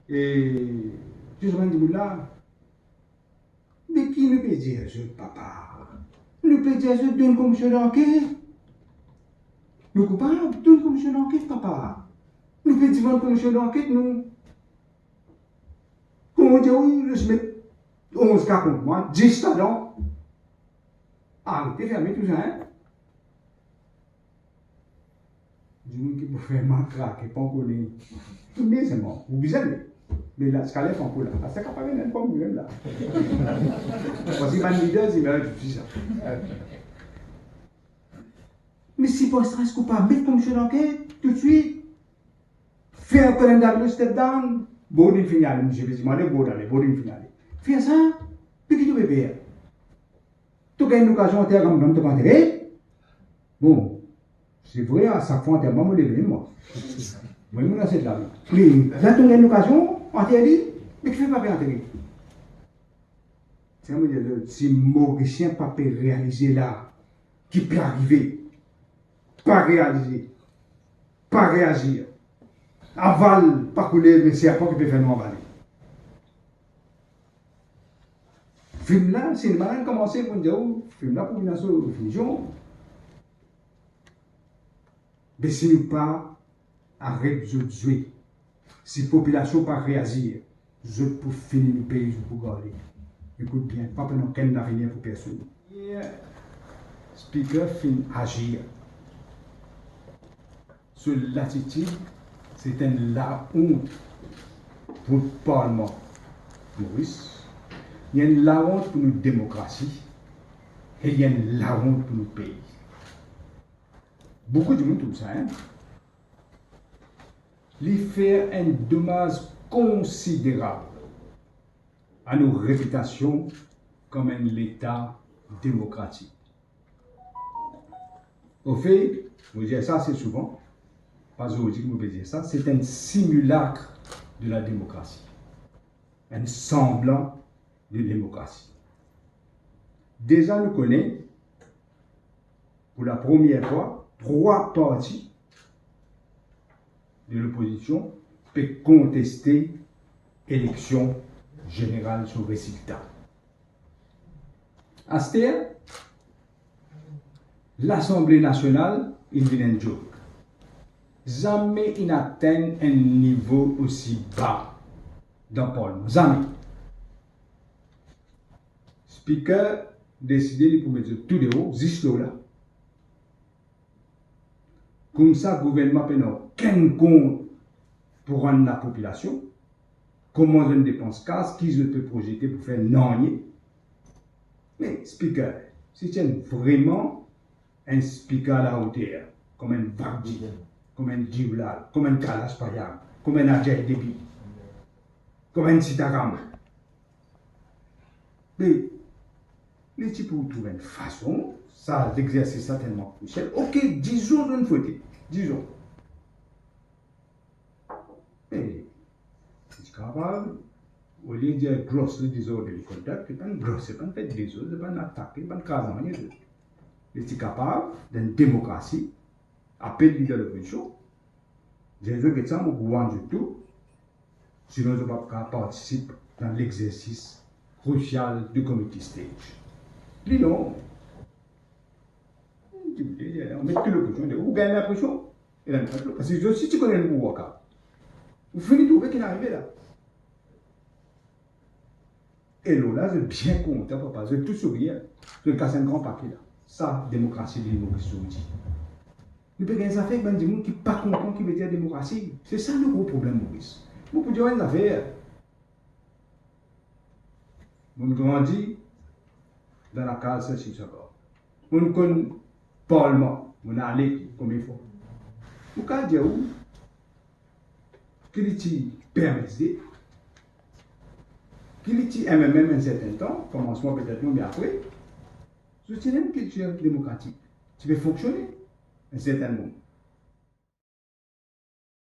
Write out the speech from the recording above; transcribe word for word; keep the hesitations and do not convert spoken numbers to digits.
E tou sa bann dimoun la, me ki nou pe dir zot, papa? Nou pe dir zot donn komision lanket. Nou koupab, donn komision lanket, papa. Nou pe dimann komision lanket, nou. Kouma dir ou, zis met onz ka kont mwa, dis ladan. Arete ferme tou sa, en. Dimoun ki pou fer mwa krake, pa kone. Me selman, ou bizin me. Me la, ziska la, pa ankor la. Aster kapav ena enn pwoblam la. Parski bann lider, zot mem, zot ti sa. Me si pa stres, ou pa met komision lanket toutswit. Fer Colin Douglas step down, Bourdin finn ale, misie pe dimande Bourdin ale, Bourdin finn ale. Fer sa, pe ki to pe per? To gagn lokazion anter bann, to pa antere. Bon, se vre, a sak fwa anterman, mo leve mwa. Mwa, mo dan set lavi. Me la, to gagn lokazion anter li, me kifer pa pe antere? Sa mo dir, si Morisien pa pe realize la ki pe arive, pa realize, pa reazir, aval pa koule, me serpan ki pe fer nou avale. Fim la, sinema la, komanse pou dir ou, fim la pou vinn a so finision. Me si nou pa aret zot zwe, si popilasion pa reazir, zot pou fini, nou pei zot pou garde. Ekout bien, pa pou ena okenn lavenir pou personn. Speaker finn azir. So latitid, se enn laont pou Parlman Moris, li enn laont pou nou demokrasi, e li enn laont pou nou pei. Boukou dimoun trouv sa, en? Li fer enn domaz konsiderab a nou repitasion kom enn leta demokratik. Anfet, mo dir sa ase souvan, pa zordi ki mo pe dir sa, se enn similak de la demokrasi, enn sanblan de demokrasi. Deza nou kone, pou lapremier fwa, trwa parti de lopozision pe konteste eleksion zeneral, so rezilta. Aster, Lasanble Nasional inn vinn enn joke. Zame inn atenn enn nivo osi ba dan Parlman. Zame. Speaker deside li pou met zot tou deor, zis lor la. Koumsa, gouvernman pena okenn kont pou rann lapopilasion. Kouma zot depans kas, ki zot pe prozete pou fer? Nanye. Me, Speaker, si ti enn vreman enn Speaker alaoter, kom enn Bakhji, kom enn Deolal, kom enn Kailash Parjak, kom enn Ajay Debbarma, kom enn Sitaram, me li ti pou trouv enn fason, sa legzersis la telman krisial. Oke, dizon zot inn fote, dizon. Me li ti kapav, olie dir grossly disorderly conduct, li pa'nn grossly, pa'nn fer dezord, li pa'nn atake, li pa'nn kraz nanye. Li ti kapav, dan demokrasi, apel lider lopozision, dir zot, get sa, mo pou wann zot tou, sinon zot pa pou kapav partisip dan legzersis krisial de committee stage. Li non. Dimoun, met tou lopozision, ou gagn linpresion, e la nou pa tou, parski zot si ti kone nou pou waka, ou fini trouve ki inn arive la. E lor la, zot bien kontan, papa, zot tou sourir, zot kas enn gran papie la. Sa demokrasi Lil Moris zordi. Nou pe gagn zafer ek bann dimoun ki pa konpran ki vedir demokrasi. Se sa nou gro problem, Moris. Mo pou dir enn zafer. Mo'nn grandi dan lakaz Serge Sinsagar. Mo'nn konn Parlman, mo'nn ale konbien fwa. Mo kapav dir ou ki li ti PMSD, ki li ti MMM enn serten tan, komansman petet non, me apre, zot ti ena enn kiltir demokratik, ti pe fonksione enn serten moman.